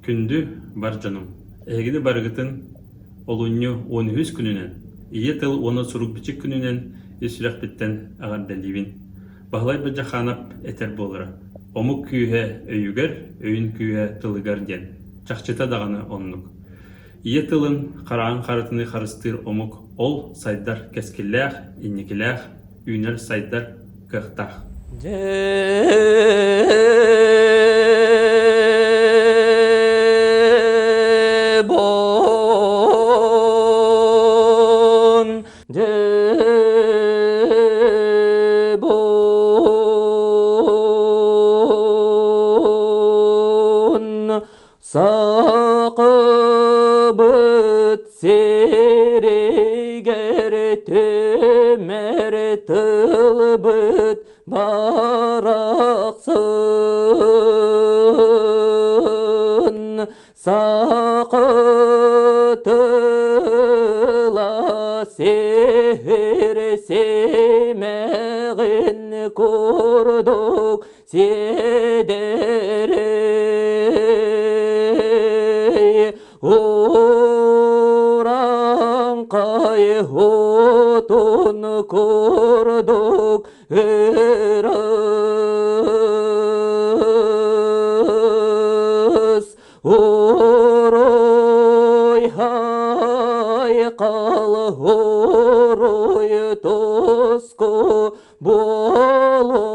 Күндү бар дьонум, эһигини барыгытын олунньу 13 күнүнэн, Ийэ тыл уонна сурук-бичик күнүнэн ис сүрэхпиттэн эҕэрдэлиибин. Баһылай Бадьахаанап этэр буолара: «Омук күүһэ өйүгэр, өйүн күүһэ тылыгар» диэн. Чахчыта даҕаны оннук. Ийэ тылын хараҕын харатыныы харыстыыр омук ол сайдар кэскиллээх, инникилээх, үүнэр-сайдар кыахтаах. Сақыбыт сиригэр түмэр тылбыт барахсын Саха тыла сир симэҕин курдук сиэдэрэй. Лаҥхай отун курдук ырыс Уруй айхал уруй туску буолуохтуон.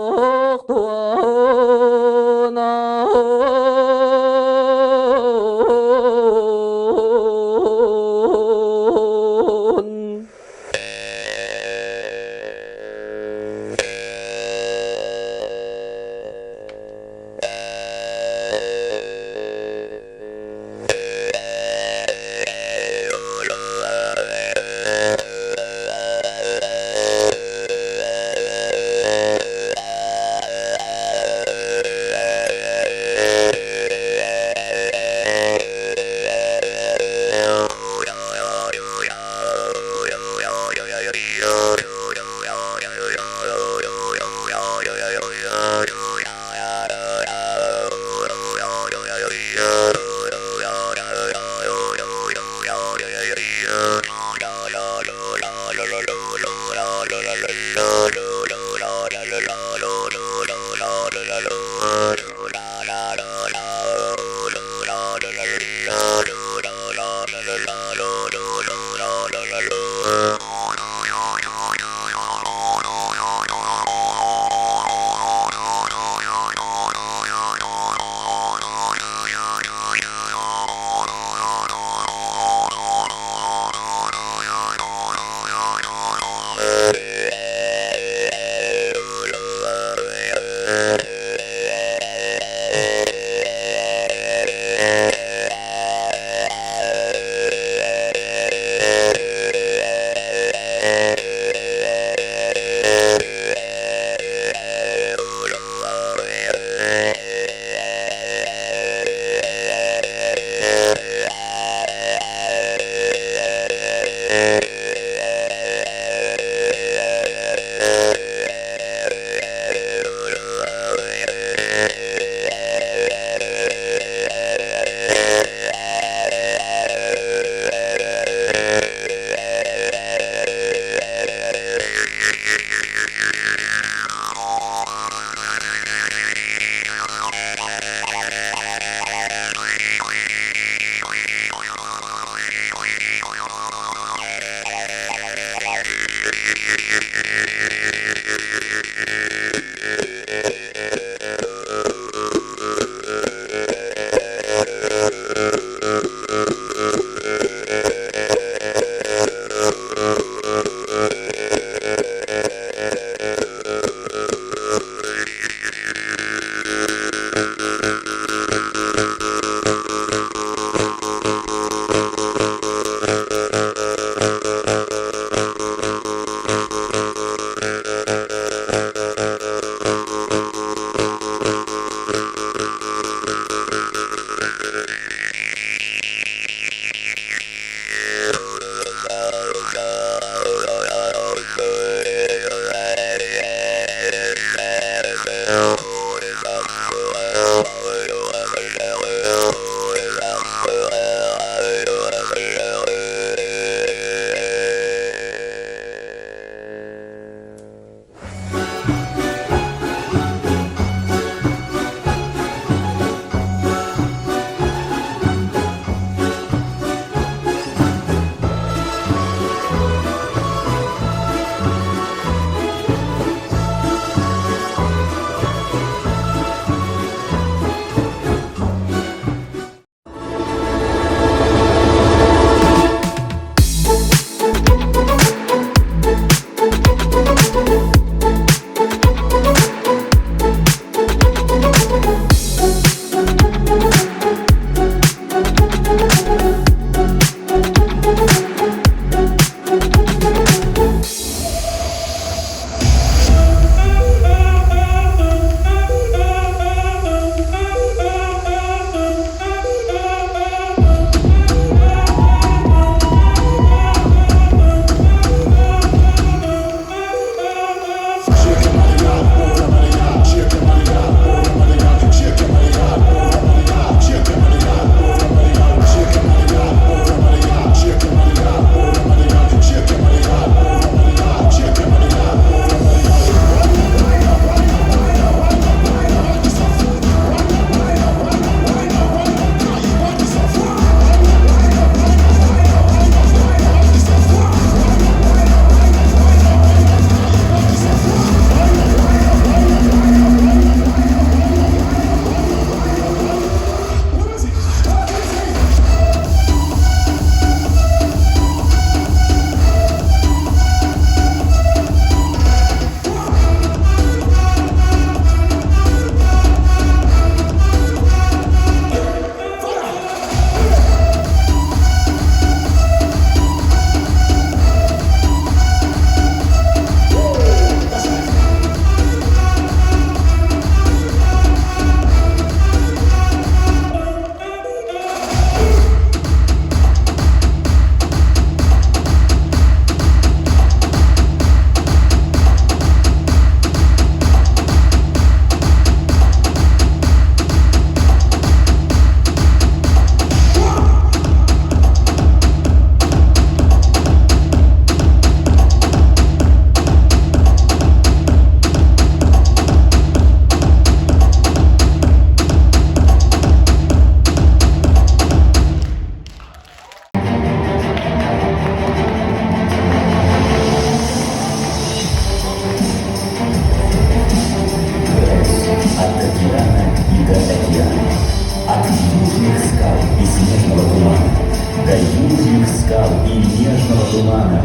и нежного тумана.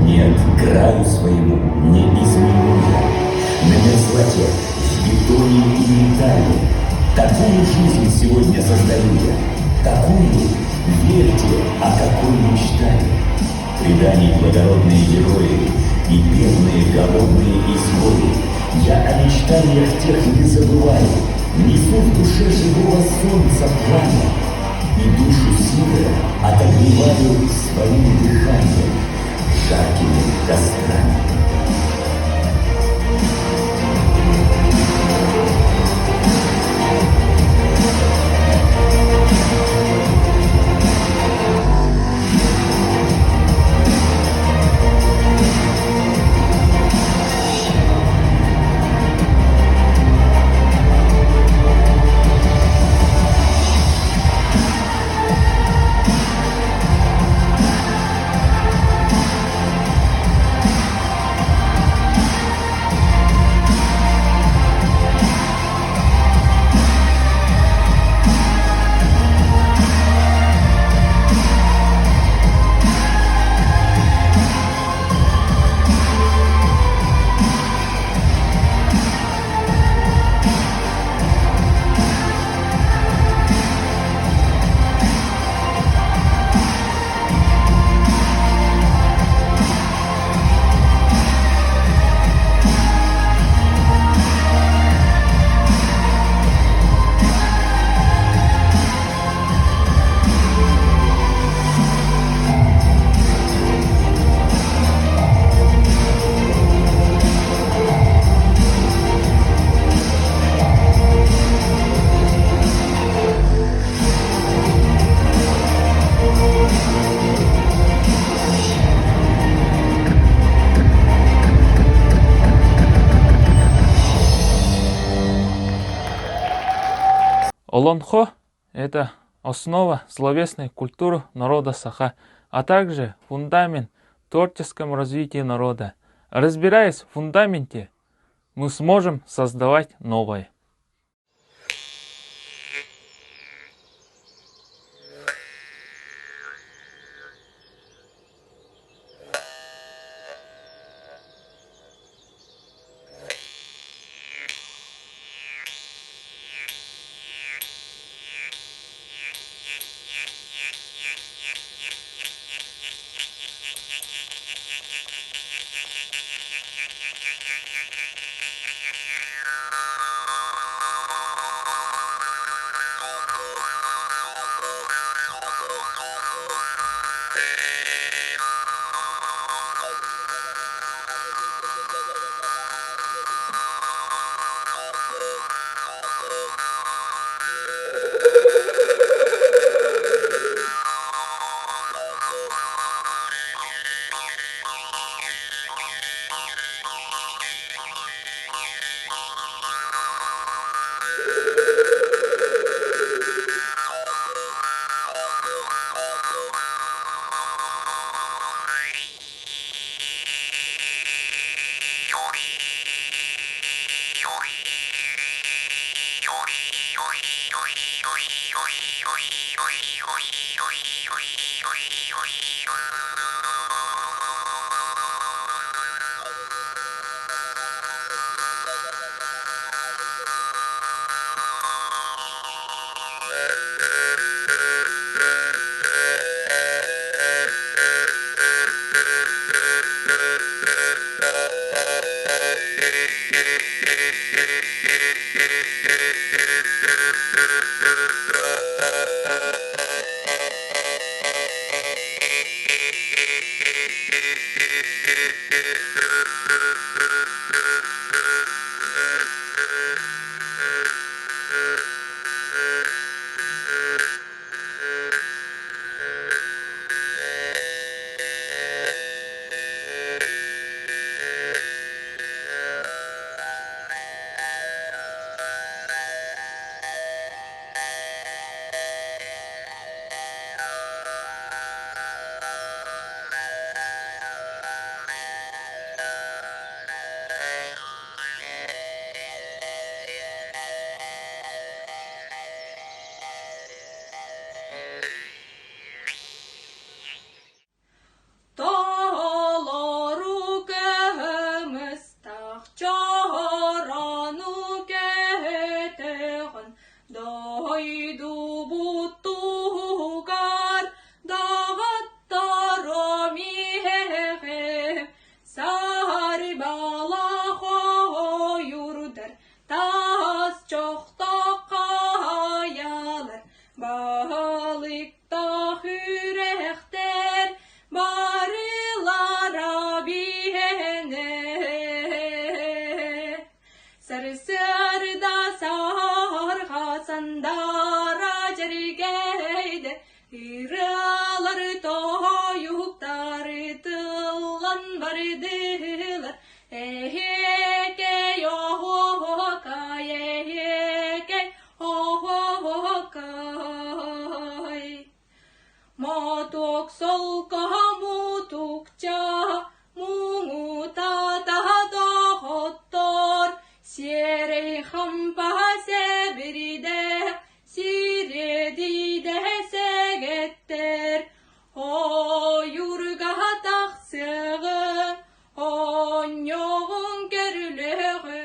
Нет, краю своему не изменю я. На мерзлоте, в бетоне и металле Такую жизнь сегодня создаю я. Такую, верьте, о какой мечтали. Преданий благородные герои и бедные голодные изгои. Я о мечтаниях тех не забываю, Несу в душе живого солнца пламя И душу севера отогреваю своим дыханием, жаркими кострами. Олонхо – это основа словесной культуры народа Саха, а также фундамент в творческом развитии народа. Разбираясь в фундаменте, мы сможем создавать новое. бардылар, Эһиэкэй оһуокай, эһиэкэй оһуокай. Мотуок солко мутукча, муҥутата доҕоттор, сиэрэй хампа сэбирдэ, сирэдийдэ сэгэттэр, ойуурга тахсыаҕы, оонньоҕун көрүлүөҕү.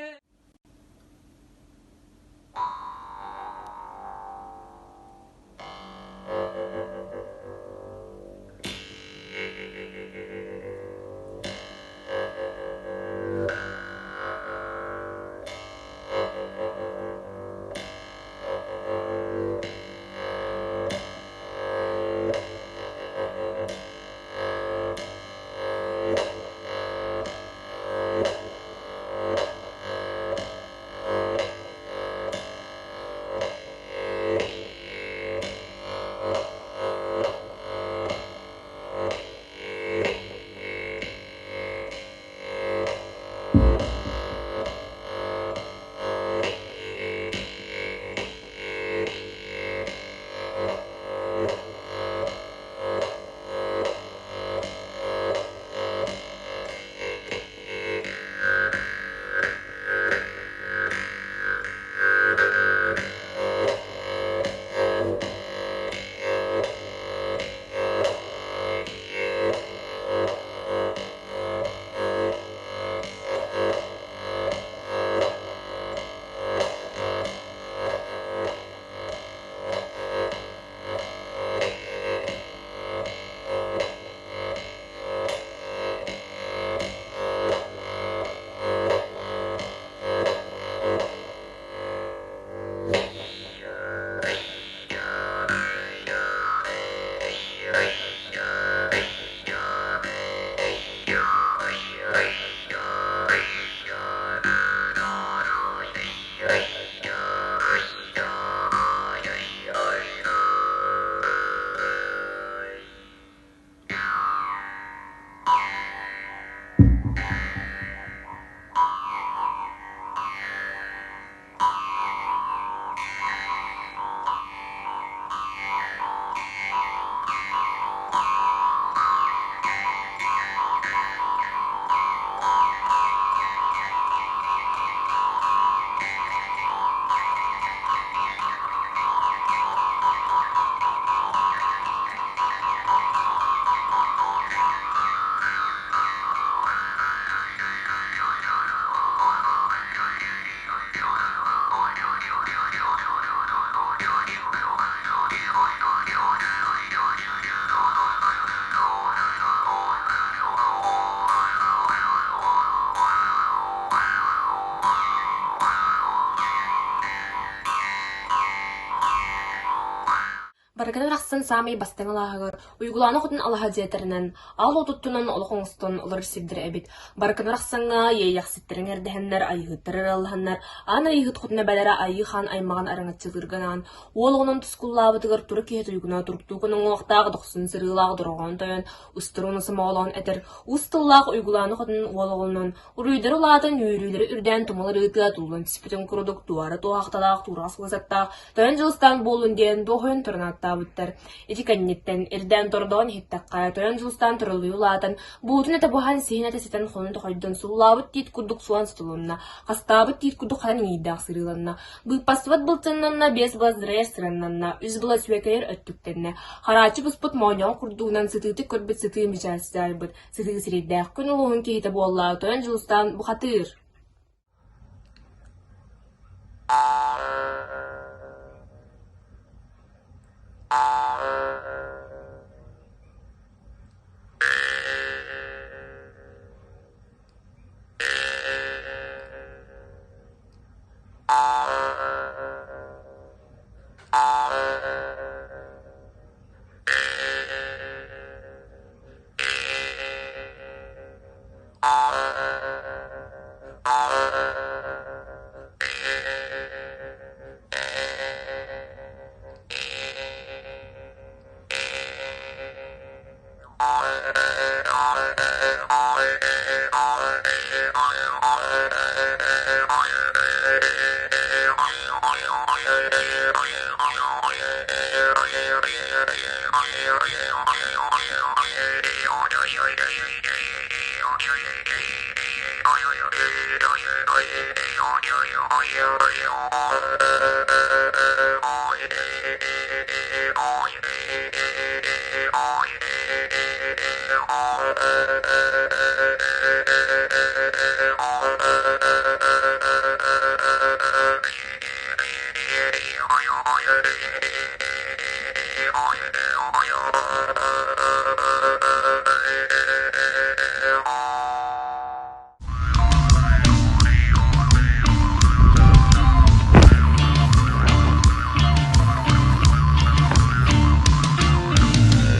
Барыгын арахсан саамай бастыҥ алааһыгар Уйгулаана хотун алаһа дьиэтэринэн, аал уотуттунан олох оҥостон олорор сирдэрэ эбит. Барыкын арахсаҥҥа иэйэхситтэрин эрдэһэннэр, айыһыттар ырыалаһаннар, аан айыһыт хотун эбэлэрэ Айыы хаан аймаҕын араҥаччылыырга анаан, уол оҕонон тускуллаабытыгар тура киһи туйгуна туруктуу уҥуохтаах дохсун сырыылаах дорҕоон тойон, устуруну сомоҕолоон этэр уус тыллаах Уйгулаана хотун уол оҕонон Уруйдары улаатан, үөрүүлэри үрдээн тумул арыытыа туллан түспүтүн курдук туора туоһахталаах туурас уосаттаах тойон дьылыстаан буоллун диэн дуоһуйан туран ааттаабыттар. Ити кэнниттэн ирдээн тордоон иһиттэххэ, тойон дьылыстаан турулуйу улаатан, буутун этэ буһан, сиһин этэ ситэн хонун тохойдон суллаабыт тиит курдук суон сутулунна, хастаабыт тиит курдук ханан иҥиирдээх сырыыланна, быыппастыбат былчаннанна, биэс былас дырайар сыраннанна, үс былас үөкэйэр өттүктэннэ, харааччы буспут моонньоҕо курдугунан сытыытык көрбүт сытыы мичээр сыдьаайбыт, Сытыы сирэйдээх күн улууһун киһитэ буолла, тойон Дьулустаан бухатыыр.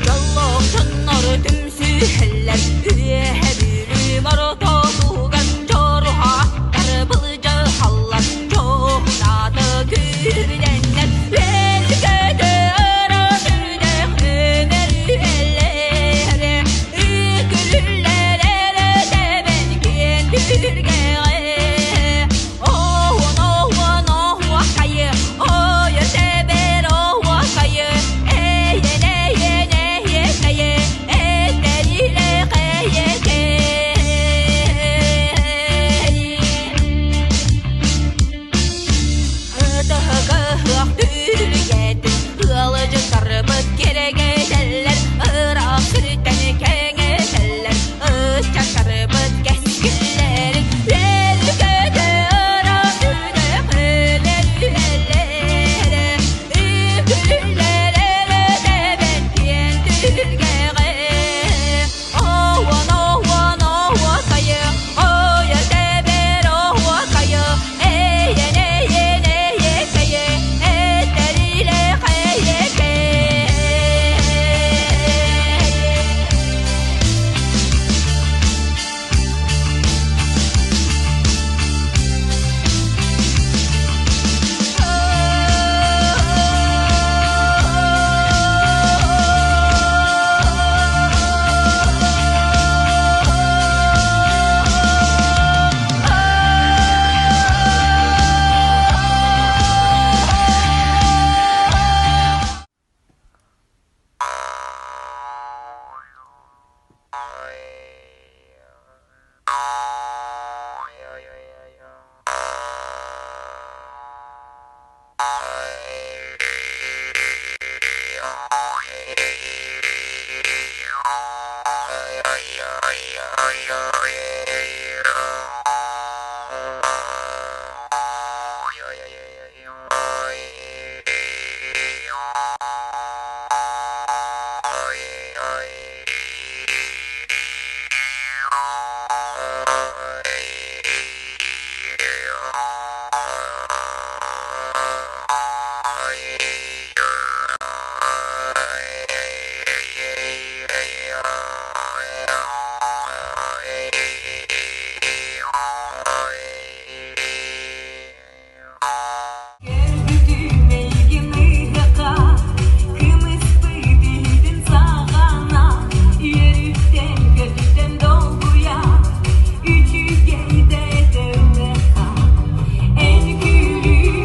Дьоллоох дьоннору түмсүһэллэр, үөһэ Бүлүү морототугар дьоруһааттар былдьаһаллар, дьоһунааты күүрдэннэр, үөргөтө өрө сүрэх өмөрүөллэрэ, үкүлүллэрэ тэбэн киэн түргэҕэ. Оһуон, оһуон, оһуохайы, ойо тэбэр оһуохайы, эйэн, эйэн, эйэкэйэ, этэрилэ кэйэкэй. Ытыһыгыһыах түргэтин, ыалдьыттарбыт киэргэтэллэр, ыраах сиртэн кэҥэтэллэр, ыччаттарбыт кэскиллэрин үөргөтө ыраах үрэх өлөр-үөллэрэ, үкүллэр тэбэн киэн түргэҕэ. Оһуон, оһуон, оһуокайы, ойо тэбэр оһуокайы, эйэн, эйэн, эйэкэйэ, этэрилэ хэйэкэй. Көрбүтүм эйигин ыһыахха, кымыспыт иһитин саҕана, үөрүүттэн көтүтэн долгуйа, үчүгэй да этэ ылыахха. Эн күлүү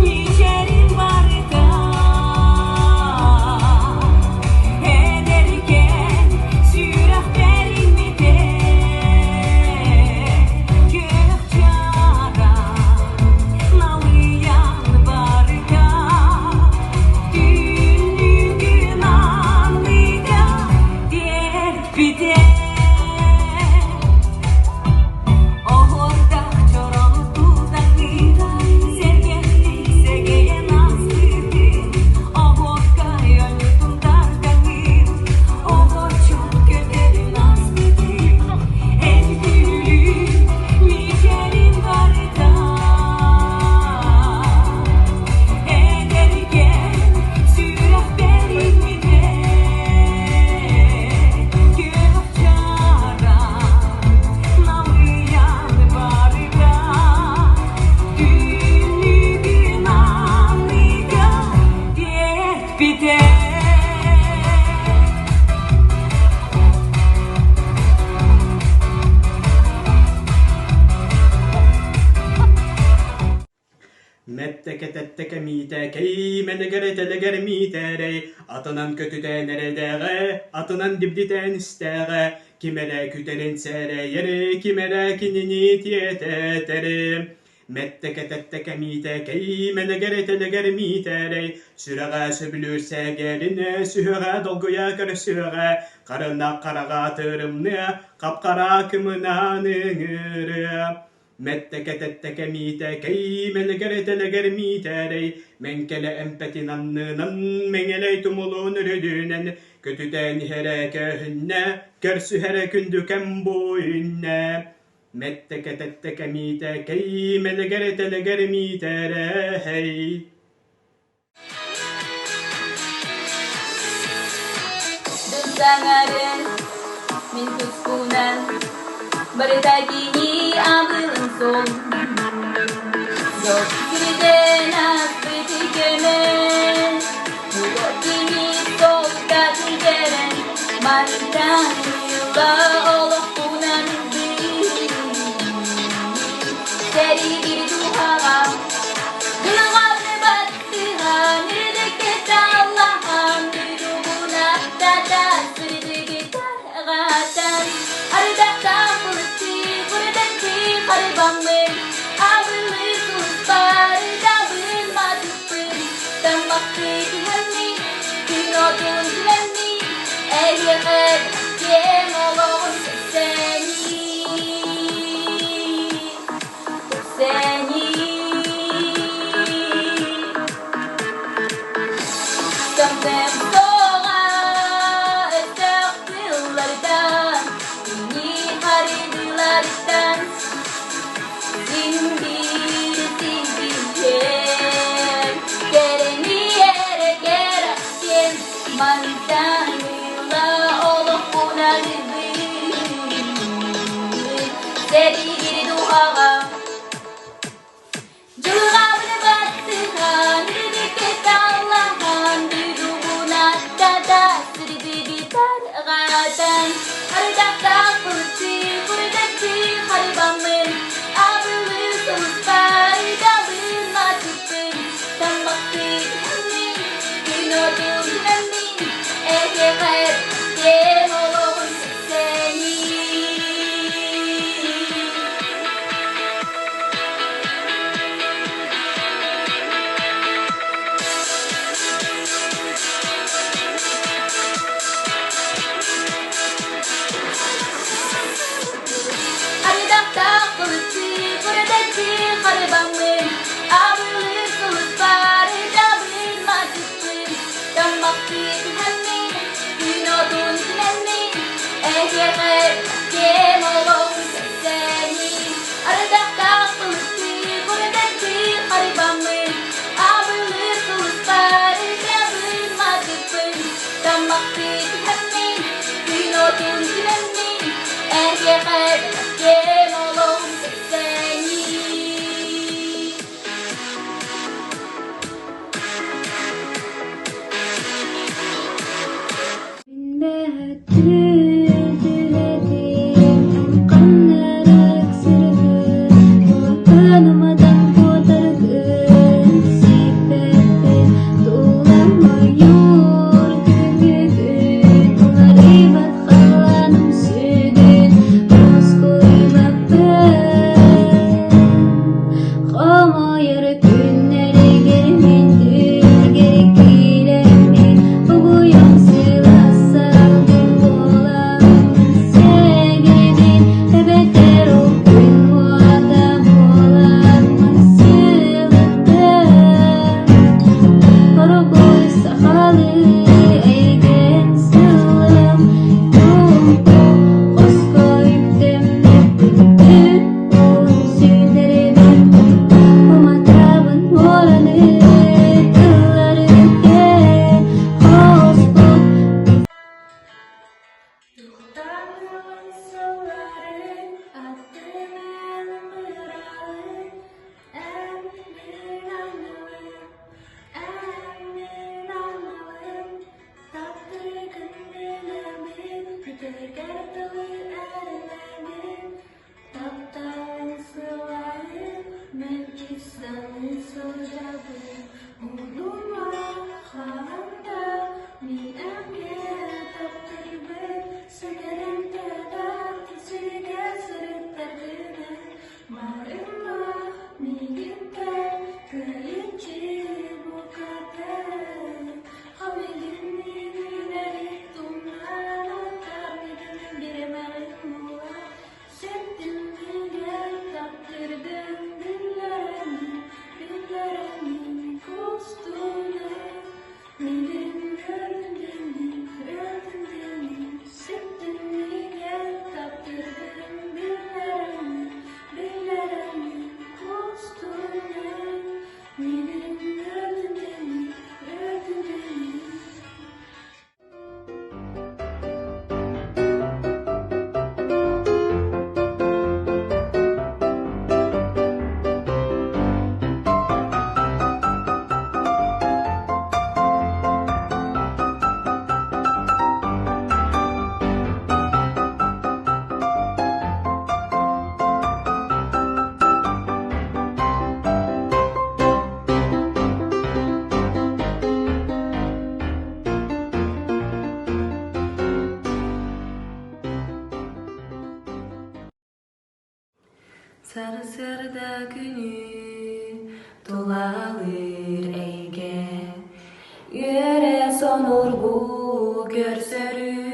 мичээрин барыта, эдэркээн сүрэхпэр иҥмитэ, күөх чараҥ налыйан барыта, түннүгүн анныга тиэрпитэ. Оһуордах чорону тутаҥҥын, сэргэхтик сэгэйэн ааспытын, оһуокай оонньуутун тардаҥҥын, оҕочон көтөрүн ааспытын, эн күлүү мичээрин барыта. Эдэркээн сүрэхпэр иҥмитэ, күөх. Мэттэкэ-тэттэкэ Миитэкэй, мэнэгэрэ-тэлэгэр Миитэрэй, атынан көтүтэн эрэдээҕэ, атынан дибдитээн истээҕэ, ким эрэ күтэрин сэрэйэр, ким эрэ кинини тиэтэтэр. Мэттэкэ-тэттэкэ Миитэкэй, мэнэгэрэ-тэлэгэр Миитэрэй, сүрэҕэ сөбүлүүр сэгэрин, сүһүөҕэ долгуйа көрсүөҕэ, харына хараҕа тырымныа, хап-хара кымынан ыҥырыа. Мэттэкэ-тэттэкэ Миитэкэй, мэлэгэрэ-тэлэгэр Миитэрэй, мэҥкэлэ эмпэтин аннынан, мэҥэлэй тумулун үрдүнэн, көтүтэн иһэрэ көһүннэ, көрсүһэрэ күндү кэм бу үүннэ. Мэттэкэ-тэттэкэ Миитэкэй, мэлэгэрэ-тэлэгэр Миитэрэй. Дыҥсаҥарын мин тускунан барыта кини абылын сон Дьол сирдэн ааспыт кэмэ Тула кини солкатын кэлэн мантан ыла олохпунан Сэрии дууһаҕа Дылҕаны баттыһан үрдүккэ талаһан Дугунаттата сырдыгы тарҕатан Ардахтаах былыттыы курдаттыы харбаммын Абылыы сулуспар ытабын матыппын Таммахтыы түһэммин күн отун түмэммин Эһиэхэ киэҥ олоҕун кэпсэний Кэпсэний Көмпөм суоҕа өстөөх тыллардан Кини харыдыларыттан Син биир син Кэрэни эрэ кэрэхсиэн Мантан ыла олохпунан Сэригири дууһаҕа Дьылҕабын баттыһан, үрдүккэ талаһан, дойдубунаттата сирдиги тарҕатан, ардахтаах былыттыы, курдаттыы харбаммын, абылыы сулуспар ытабын матыппын, таммахтыы түһэммин, күн отун түмэммин, эһиэхэ киэҥ олоҕун кэпсэний. Ардахтаах былыттыы, курдаттыы харбаммын, абылыыр сулуспар ытабын матыппын, таммахтыы түһэммин, күн отун түмэммин, эһиэхэ киэҥ олоҕун кэпсэний. Ардахтаах былыттыы, курдаттыы харбаммын, абылыыр сулуспар ытабын матыппын, таммахтыы түһэммин, күн отун түмэммин, эһиэхэ киэҥ олоҕун кэпсэний. Хомойор күннэригэр мин түүлгэр киирэммин Угуйан сылаас салгын буоламмын Сэгэрбин эбэтэр ол күн уота буоламмын сылыттым Орогуй сахалыы эйгэн сылым Тумпу хоско үктэммиппин Сүүнэрибин уматабын муораны тыллары хоспут Туохтан сылларын аттынан быраҕын, эн мин аналым, эн мин аналым, таптыыргын билэбин, күтэргэр дылы эрэнэбин, Тапталын сылайын мэлдьи саныы сылдьабын. Сарсыарда күнү тулалыыр эйгэ Үөрэ сонургуу көрсөрү.